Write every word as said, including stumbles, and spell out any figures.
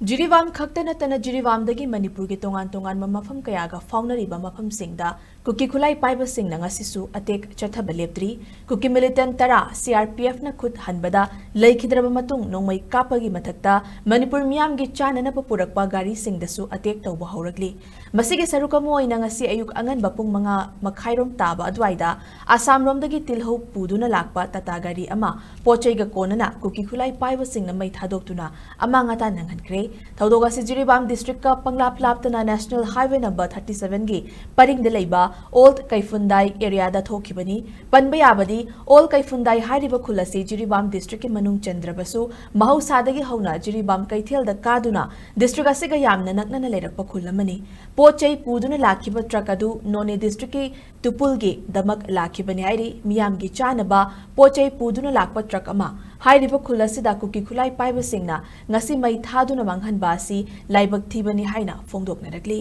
ꯖꯤꯔꯤꯕꯥꯝ ꯈꯛꯇ ꯅꯠꯇꯅ ꯖꯤꯔꯤꯕꯥꯝꯗꯒꯤ ꯃꯅꯤꯄꯨꯔꯒꯤ ꯇꯣꯉꯥꯟ ꯇꯣꯉꯥꯟꯕ ꯃꯐꯝ ꯀꯌꯥꯒ ꯐꯥꯎꯅꯔꯤꯕ ꯃꯐꯝꯁꯤꯡꯗ ꯀꯨꯀꯤ ꯈꯨꯠꯂꯥꯏ ꯄꯥꯏꯕꯁꯤꯡꯅ ꯉꯁꯤꯁꯨ ꯑꯦꯇꯦꯛ ꯆꯠꯊꯕ ꯂꯦꯞꯇ꯭ꯔꯤ꯫ ꯀꯨꯀꯤ ꯃꯤꯂꯤꯇꯦꯟ ꯇꯔꯥ ꯁꯤꯑꯥꯔꯄꯤꯑꯦꯐꯅ ꯈꯨꯠ ꯍꯟꯕꯗ ꯂꯩꯈꯤꯗ꯭ꯔꯕ ꯃꯇꯨꯡ ꯅꯣꯡꯃꯩ ꯀꯥꯞꯄꯒꯤ ꯃꯊꯛꯇ ꯃꯅꯤꯄꯨꯔ ꯃꯤꯌꯥꯝꯒꯤ ꯆꯥꯅꯅꯕ ꯄꯨꯔꯛꯄ ꯒꯥꯔꯤꯁꯤꯡꯗꯁꯨ ꯑꯦꯇꯦꯛ ꯇꯧꯕ ꯍꯧꯔꯛꯂꯤ꯫ ꯃꯁꯤꯒꯤ ꯁꯔꯨꯛ ꯑꯃ ꯑꯣꯏꯅ ꯉꯁꯤ ꯑꯌꯨꯛ ꯑꯉꯟꯕ ꯄꯨꯡ ꯃꯉꯥ ꯃꯈꯥꯏꯔꯣꯝ ꯇꯥꯕ ꯑꯗꯨꯋꯥꯏꯗ ꯑꯁꯥꯝꯔꯣꯝꯗꯒꯤ ꯇꯤꯜꯍꯧ ꯄꯨꯗꯨꯅ ꯂꯥꯛꯄ ꯇꯥꯇꯥ ꯒꯥꯔꯤ ꯑꯃ ꯄꯣꯠ ꯆꯩꯒ ꯀꯣꯟꯅꯅ ꯀꯨꯀꯤ ꯈꯨꯠꯂꯥꯏ ꯄꯥꯏꯕꯁꯤꯡꯅ ꯃꯩ ꯊꯥꯗꯣꯛꯇꯨꯅ ꯑꯃꯥꯡ ꯑꯇꯥ ꯅꯪꯍꯟꯈ꯭ꯔꯦ꯫ ꯊꯧꯗꯣꯛ ꯑꯁꯤ ꯖꯤꯔꯤꯕꯥꯝ ꯗꯤꯁꯇ꯭ꯔꯤꯛꯀ ꯄꯪꯂꯥꯞ ꯂꯥꯞꯇꯅ ꯅꯦꯁꯅꯦꯜ ꯍꯥꯏꯋꯦ ꯅꯝꯕꯔ ꯊꯥꯔꯇꯤ ꯁꯚꯦꯟꯒꯤ ꯄꯔꯤꯡꯗ ꯂꯩꯕ ꯑꯣꯜꯗ ꯀꯩꯐꯨꯟꯗꯥꯏ ꯑꯦꯔꯤꯌꯥꯗ ꯊꯣꯛꯈꯤꯕꯅꯤ꯫ ꯄꯟꯕ ꯌꯥꯕꯗꯤ, ꯑꯣꯜꯗ ꯀꯩꯐꯨꯟꯗꯥꯏ ꯍꯥꯏꯔꯤꯕ ꯈꯨꯜ ꯑꯁꯤ ꯖꯤꯔꯤꯕꯥꯝ ꯗꯤꯁꯇ꯭ꯔꯤꯛꯀꯤ ꯃꯅꯨꯡ ꯆꯟꯗ꯭ꯔꯕꯁꯨ, ꯃꯍꯧꯁꯥꯗꯒꯤ ꯍꯧꯅ ꯖꯤꯔꯤꯕꯥꯝ ꯀꯩꯊꯦꯜꯗ ꯀꯥꯗꯨꯅ ꯗꯤꯁꯇ꯭ꯔꯤꯛ ꯑꯁꯤꯒ ꯌꯥꯝꯅ ꯅꯛꯅꯅ ꯂꯩꯔꯛꯄ ꯈꯨꯜ ꯑꯃꯅꯤ꯫ ꯄꯣꯠ ꯆꯩ ꯄꯨꯗꯨꯅ ꯂꯥꯛꯈꯤꯕ ꯇ꯭ꯔꯛ ꯑꯗꯨ ꯅꯣꯅꯦ ꯗꯤꯁꯇ꯭ꯔꯤꯛꯀꯤ ꯇꯨꯄꯨꯜꯒꯤꯗꯃꯛ ꯂꯥꯛꯈꯤꯕꯅꯤ ꯍꯥꯏꯔꯤ꯫ ꯃꯤꯌꯥꯝꯒꯤ ꯆꯥꯅꯕ ꯄꯣꯠ ꯆꯩ ꯄꯨꯗꯨꯅ ꯂꯥꯛꯄ ꯇ꯭ꯔꯛ ꯑꯃ ꯍꯥꯏꯔꯤꯕ ꯈꯨꯜ ꯑꯁꯤꯗ ꯀꯨꯀꯤ ꯈꯨꯠꯂꯥꯏ ꯄꯥꯏꯕꯁꯤꯡꯅ ꯉꯁꯤ ꯃꯩ ꯊꯥꯗꯨꯅ ꯃꯥꯡꯍꯟꯕ ꯑꯁꯤ ꯂꯥꯏꯕꯛ ꯊꯤꯕꯅꯤ ꯍꯥꯏꯅ ꯐꯣꯡꯗꯣꯛꯅꯔꯛꯂꯤ꯫